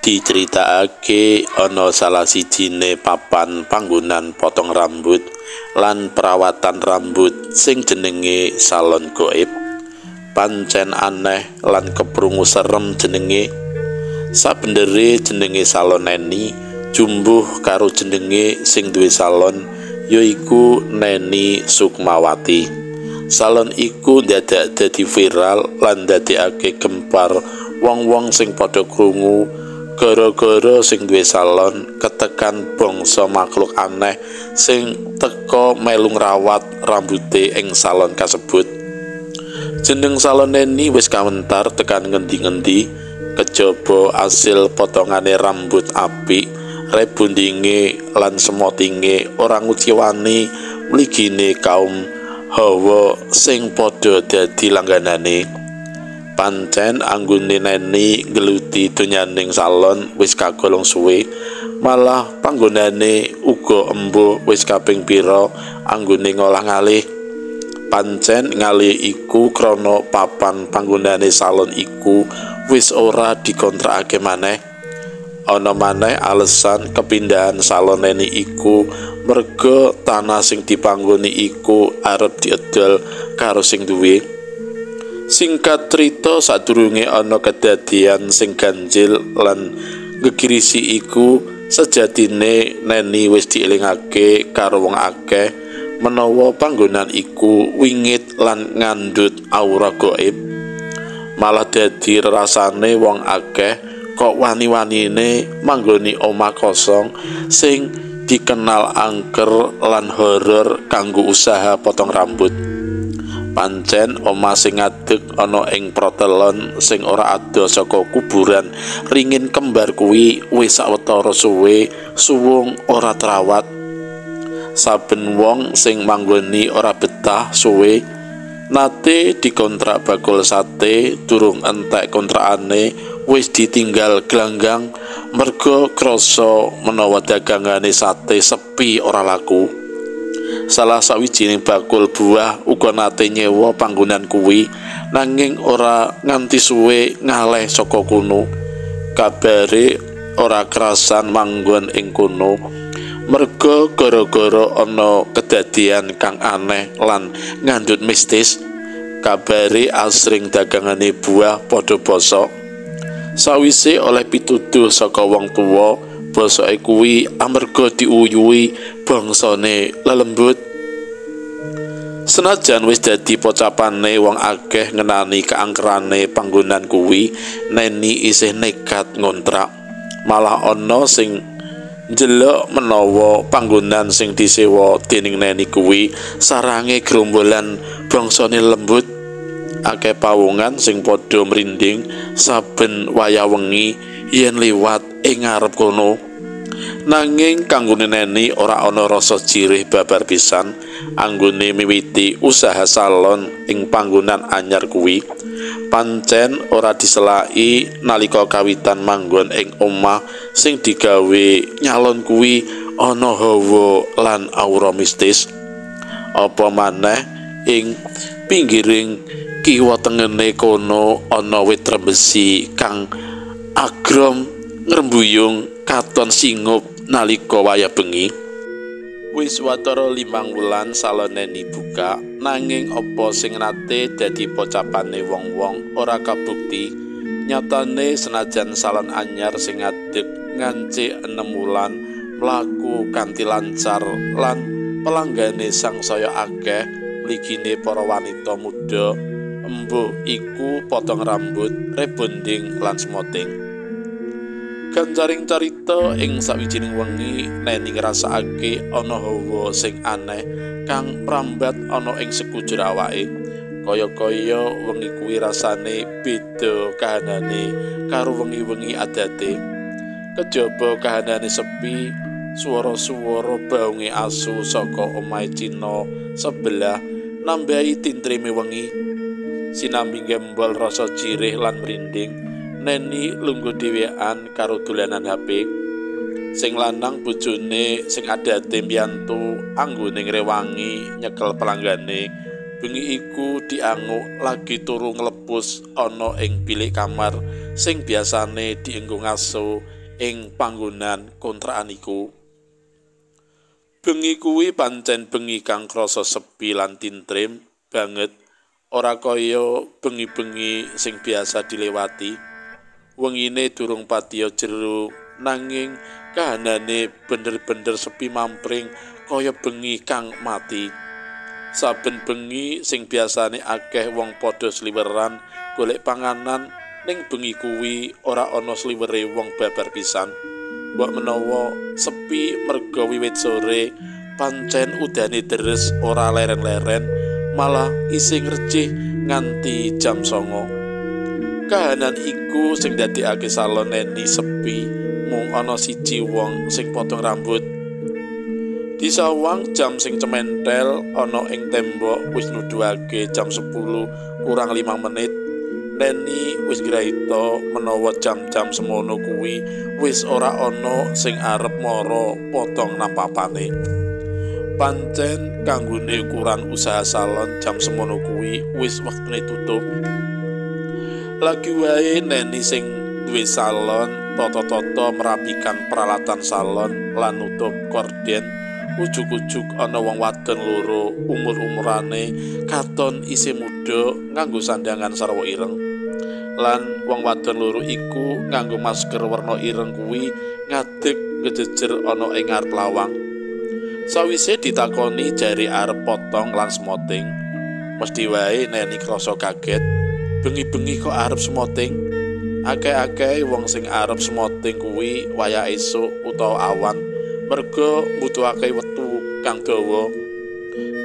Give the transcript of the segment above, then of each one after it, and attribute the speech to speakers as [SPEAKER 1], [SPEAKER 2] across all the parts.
[SPEAKER 1] Diceritakake ana salah sijine papan panggonan potong rambut lan perawatan rambut sing jenenge Salon Goib. Pancen aneh lan keprungu serem jenenge. Sabendere jenenge Salon Neni jumbuh karo jenenge sing duwe salon yaiku Neni Sukmawati. Salon iku ndadak dadi viral lan ndadekake gempar wong-wong sing padha krungu gara-gara sing duwe salon ketekan bangsa makhluk aneh sing teka melu ngrawat rambute ing salon kasebut. Jeneng Salon Neni wis kawentar tekan ngendi-ngendi, kejaba asil potongane rambut apik, rebondinge lan semotinge ora nguciwani mligine kaum hawa sing padha dadi langganane. Pancen anggone Neni nggeluti donyaning salon wis kagolong suwe, malah panggonane uga embuh wis kaping pira anggone ngolah ngalih. Pancen ngalih iku krana papan panggonane salon iku wis ora dikontrakake maneh. Ana maneh alesan kepindahan Salon Neni iku merga tanah sing dipanggoni iku arep diedol karo sing duwe. Singkat cerita, sadurunge ana kedadian sing ganjil lan gegirisi iku, sejatine Neni wis dielingake karo wong akeh menawa panggonan iku wingit lan ngandhut aura gaib. Malah dadi rerasane wong akeh kok wani-wanine manggoni omah kosong sing dikenal angker lan horor kanggo usaha potong rambut. Pancen omah sing ngadeg ana ing protelon sing ora adoh saka kuburan ringin kembar kuwi wis sawetara suwe suwung ora terawat. Saben wong sing manggoni ora betah suwe. Nate dikontrak bakul sate durung entek kontrakane wis ditinggal glanggang merga krasa menawa dagangane sate sepi ora laku. Salah sawijining bakul buah uga nate nyewa panggonan kuwi nanging ora nganti suwe ngaleh saka kono. Kabare ora kerasan manggon ing kono merga gara-gara ana kedadian kang aneh lan ngandhut mistis. Kabare asring dagangane buah padha bosok. Sawise oleh pituduh saka wong tuwa, bosoke kuwi amarga diuyuhi bangsane lelembut. Senajan wis dadi pocapane wong akeh ngenani keangkerane panggonan kuwi, Neni isih nekat ngontrak. Malah ana sing njelok menawa panggonan sing disewa dening Neni kuwi sarange gerombolan bangsane lembut. Akeh pawongan sing padha mrinding saben wayah wengi yen liwat ing ngarep kono. Nanging kanggone Neni ora ana rasa jirih babar pisan anggone miwiti usaha salon ing panggonan anyar kuwi. Pancen ora diselaki nalika kawitan manggon ing omah sing digawe nyalon kuwi ana hawa lan aura mistis. Apa maneh ing pinggiring kiwa tengene kono ana wit trembesi kang agrom ngrembuyung katon singup nalika wayah bengi. Wis watara 5 wulan Salon Neni buka, nanging apa sing nate dadi pocapane wong-wong ora kabukti. Nyatane senajan salon anyar sing ngadeg ngance 6 wulan mlaku kanthi lancar lan pelanggane sangsaya akeh mligine para wanita muda, embuh iku potong rambut, rebonding lan smoting. Gancaring carita ing sawijining wengi Neni ngrasakake ana hawa sing aneh kang mrambat ana ing sekujur awake. Kaya-kaya wengi kuwi rasane beda kahanane karo wengi-wengi adate. Kejaba kahanane sepi, swara-swara baunge asu saka omahe Cina sebelah nambahi tintrime wengi. Sinambi gembol rasa jirih lan merinding, Neni lungguh dhewean karo dolanan HP. Sing lanang bojone sing adate mbiyantu anggone ngrewangi nyekel pelanggane. Bengi iku dianguk lagi turu nglepus ana ing bilik kamar sing biasane dienggo ngaso ing panggonan kontrakan iku. Bengi kuwi pancen bengi kang krasa sepi lan tintrim banget, ora kaya bengi-bengi sing biasa dilewati. Wengine durung patiya jero, nanging kahanane bener-bener sepi mampring kaya bengi kang mati. Saben bengi sing biasane akeh wong padha sliweran golek panganan, ning bengi kuwi ora ana sliwere wong babar pisan. Mbok menawa sepi merga wiwit sore pancen udane deres ora leren-leren, malah isih ngrecih nganti jam 09. Kahanan iku sing dadekake salon Neni sepi, mung ana siji wong sing potong rambut. Disawang jam sing cementel ana ing tembok wis nuduhake jam 10 kurang 5 menit. Neni wis ngraita menawa jam-jam semono kuwi wis ora ana sing arep mara potong napapane. Pancen kanggone ukuran usaha salon jam semono kuwi wis wektune tutup. Lagi wae Neni sing duwe salon tata-tata merapikan peralatan salon lan nutup korden. Ujug-ujug ana wong wadon loro umur-umurane katon isih muda nganggo sandangan sarwa ireng. Lan wong wadon loro iku nganggo masker werna ireng kuwi ngadeg ngejejer ana ing ngarep lawang. Sawise ditakoni jare arep potong lan smoting. Mesti wae Neni krasa kaget. Bengi-bengi kok arep smoting? Akeh-akeh wong sing arep smoting kuwi wayah esuk utawa awan, merga mbutuhake wektu kang dawa.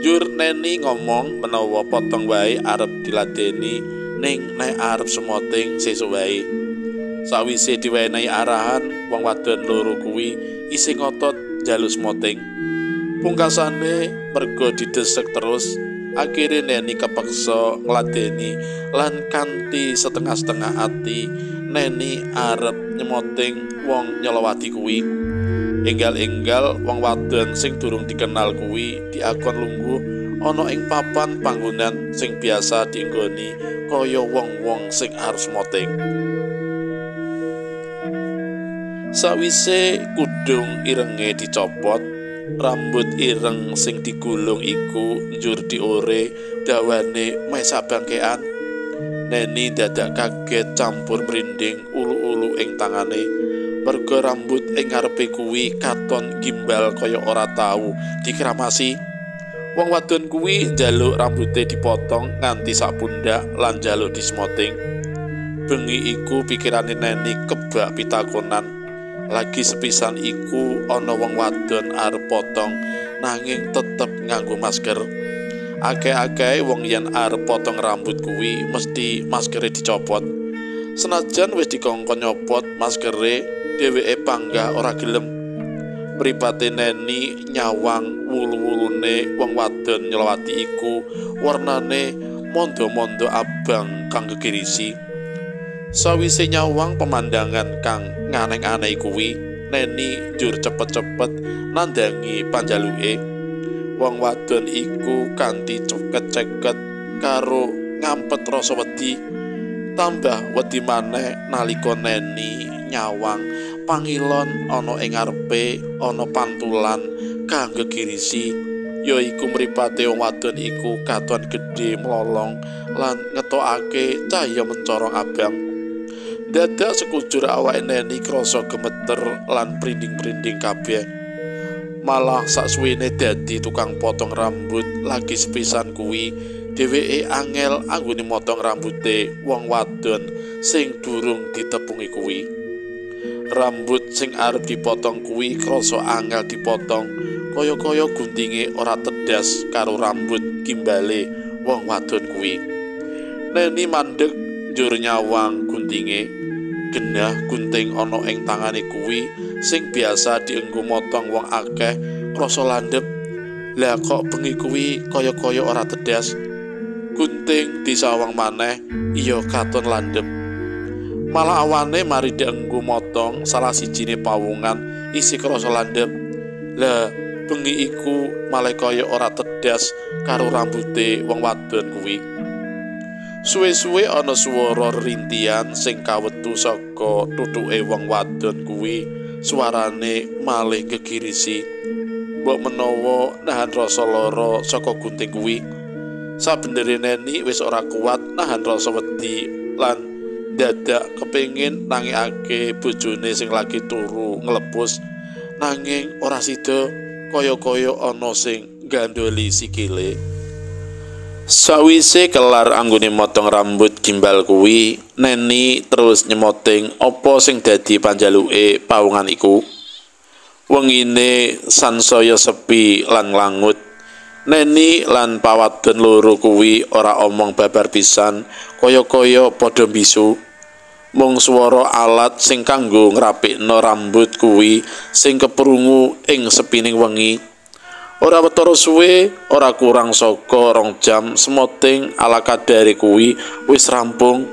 [SPEAKER 1] Njur Neni ngomong menawa potong wae arep diladeni, ning nek arep smoting sesuk wae. Sawise diwenehi arahan, wong wadon loro kuwi isih ngotot njaluk smoting. Pungkasane merga didesek terus, akhire Neni kepeksa ngladeni lan kanthi setengah-setengah ati Neni arep nyemoting wong nyelowati kuwi. Enggal-enggal wong wadon sing durung dikenal kuwi diakon lungguh ana ing papan panggonan sing biasa dienggoni kaya wong-wong sing arep smoting. Sawise kudung irenge dicopot, rambut ireng sing digulung iku njur diore dawane meh sabangkean. Neni dadak kaget campur mrinding ulu-ulu ing tangane. Merga rambut ing ngarepe kuwi katon gimbal kaya ora tau dikramasi. Wong wadon kuwi njaluk rambute dipotong nganti sak pundak lan njaluk dismoting. Bengi iku pikirane Neni kebak pitakonan. Lagi sepisan iku ana wong wadon arep potong nanging tetep nganggo masker. Akeh-akeh wong yen arep potong rambut kuwi mesti maskere dicopot. Senajan wis dikongkon nyopot maskere, dheweke panggah ora gelem. Mripate Neni nyawang wulu-wulune wong wadon nyelowati iku warnane mondo-mondo abang kang gegirisi. Sawise nyawang pemandangan kang nganeh-aneh kuwi, Neni njur cepet-cepet nandangi panjaluke. Wong wadon iku kanthi ceket-ceket karo ngampet rasa wedi. Tambah wedi maneh nalika Neni nyawang pangilon ana ing ngarepe ana pantulan kang gegirisi, yaiku mripate wong wadon iku katon gedhe mlolong lan ngetokake cahya mencorong abang. Dadak sekujur awake Neni krasa gemeter lan prinding-prinding kabeh. Malah saksuwene dadi tukang potong rambut lagi sepisan kuwi, dheweke angel anggone motong rambute wong wadon sing durung ditepungi kuwi. Rambut sing arep dipotong kuwi krasa angel dipotong, kaya-kaya guntinge ora tedas karo rambut gimbale wong wadon kuwi. Neni mandeg njur nyawang guntinge. Genah gunting ana ing tangane kuwi sing biasa dienggo motong wong akeh krasa landhep. Lah kok bengi kuwi kaya-kaya ora tedas. Gunting disawang maneh iya katon landhep. Malah awane mari dienggo motong salah sijine pawungan isi krasa landhep. Lah bengi iku malah kaya ora tedas karo rambute wong wadon kuwi. Suwe-suwe ana swara rintian sing kawetu saka tutuke wong wadon kuwi, suarane malih gegirisi. Mbok menawa nahan rasa lara saka gunting kuwi. Sabenere Neni wis ora kuat nahan rasa wedi lan dadak kepengin nangekake bojone sing lagi turu nglepus, nanging ora sida, kaya-kaya ana sing nggandholi sikile. Sawise kelar anggone motong rambut gimbal kuwi, Neni terus nyemoting apa sing dadi panjaluke pawungan iku. Wengine sansaya sepi lan nglangut. Neni lan pawadon loro kuwi ora omong babar pisan, kaya-kaya padha mbisu. Mung swara alat sing kanggo ngrapikno rambut kuwi sing keprungu ing sepining wengi. Ora wetara suwe, ora kurang saka 2 jam semoting ala kadare kuwi wis rampung.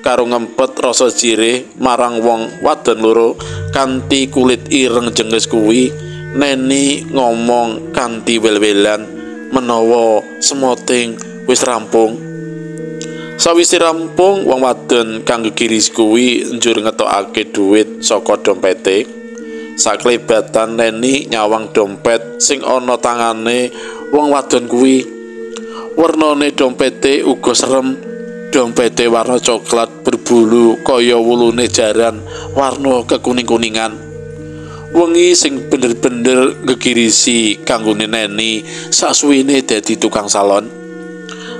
[SPEAKER 1] Karo ngempet rasa jirih marang wong wadon loro kanthi kulit ireng jengges kuwi, Neni ngomong kanthi wel-welan menawa semoting wis rampung. Sawise rampung, wong wadon kang gegiris kuwi njur ngetokake dhuwit saka dompete. Saklebatan Neni nyawang dompet sing ana tangane wong wadon kuwi. Wernane dompete uga serem. Dompete warna coklat berbulu kaya wulune jaran warna kekuning-kuningan. Wengi sing bener-bener gegirisi kanggone Neni sasuwene dadi tukang salon.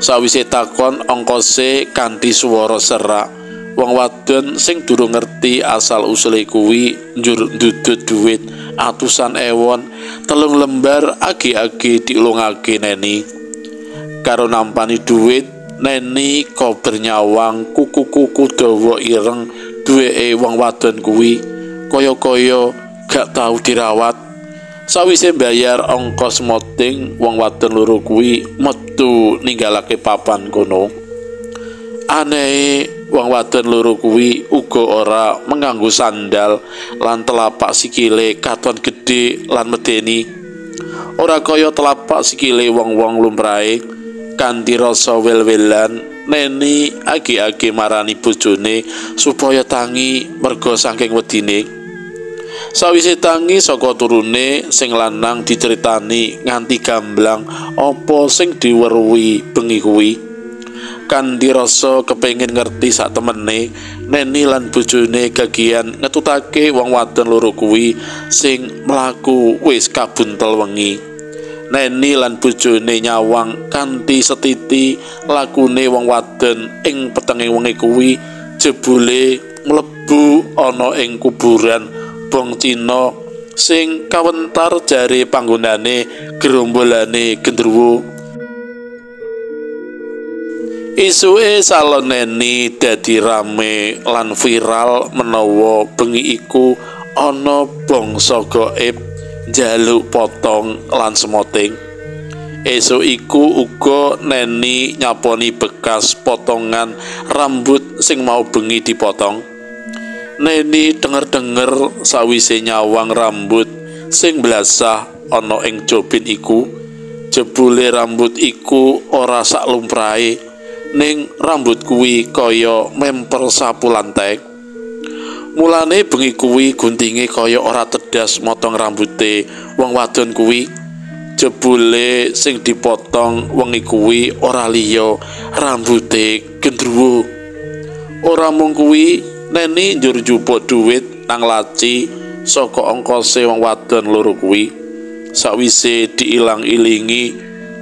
[SPEAKER 1] Sawise takon ongkose kanthi swara serak, wong wadon sing durung ngerti asal usule kuwi njur ndudut dhuwit atusan ewon 3 lembar agi-agi diulungake Neni. Karo nampani dhuwit, Neni kober nyawang kuku-kuku dawa ireng duweke wong wadon kuwi, kaya-kaya gak tau dirawat. Sawise mbayar ongkos moting, wong wadon loro kuwi metu ninggalake papan kono. Anehe, wong wadon loro kuwi uga ora menganggo sandal lan telapak sikile katon gedhe lan medeni. Ora kaya telapak sikile wong-wong lumrahe. Kanthi rasa wel-welan, Neni agi-agi marani bojone supaya tangi merga saking wedine. Sawise tangi saka turune, sing lanang diceritani nganti gamblang apa sing diweruhi bengi kuwi. Kanthi rasa kepengin ngerti sak temene, Neni lan bojone gagian ngetutake wong wadon loro kuwi sing mlaku wis kabuntel wengi. Neni lan bojone nyawang kanthi setiti lakune wong wadon ing petenge wengi kuwi jebule mlebu ana ing kuburan bong Cina sing kawentar jare panggonane gerombolane gendruwo. Isuke salon Neni dadi rame lan viral menawa bengi iku ana bangsa gaib njaluk potong lan semoting. Esuk iku uga Neni nyaponi bekas potongan rambut sing mau bengi dipotong. Neni denger-denger sawise nyawang rambut sing blasah ana ing jobin iku. Jebule rambut iku ora sak lumrahe, ning rambut kuwi kaya memper sapu lantai. Mulane bengi kuwi guntinge kaya ora tedas motong rambute wong wadon kuwi. Jebule sing dipotong wengi kuwi ora liya rambute gendruwo. Ora mung kuwi, Neni njur njupuk dhuwit nang laci saka ongkose wong wadon loro kuwi. Sawise diilang-ilingi,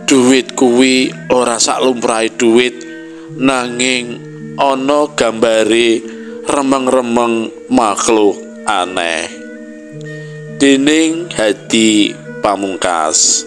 [SPEAKER 1] dhuwit kuwi ora sak lumrahe dhuwit, nanging ana gambare remeng-remeng makhluk aneh. Dening Hadi Pamungkas.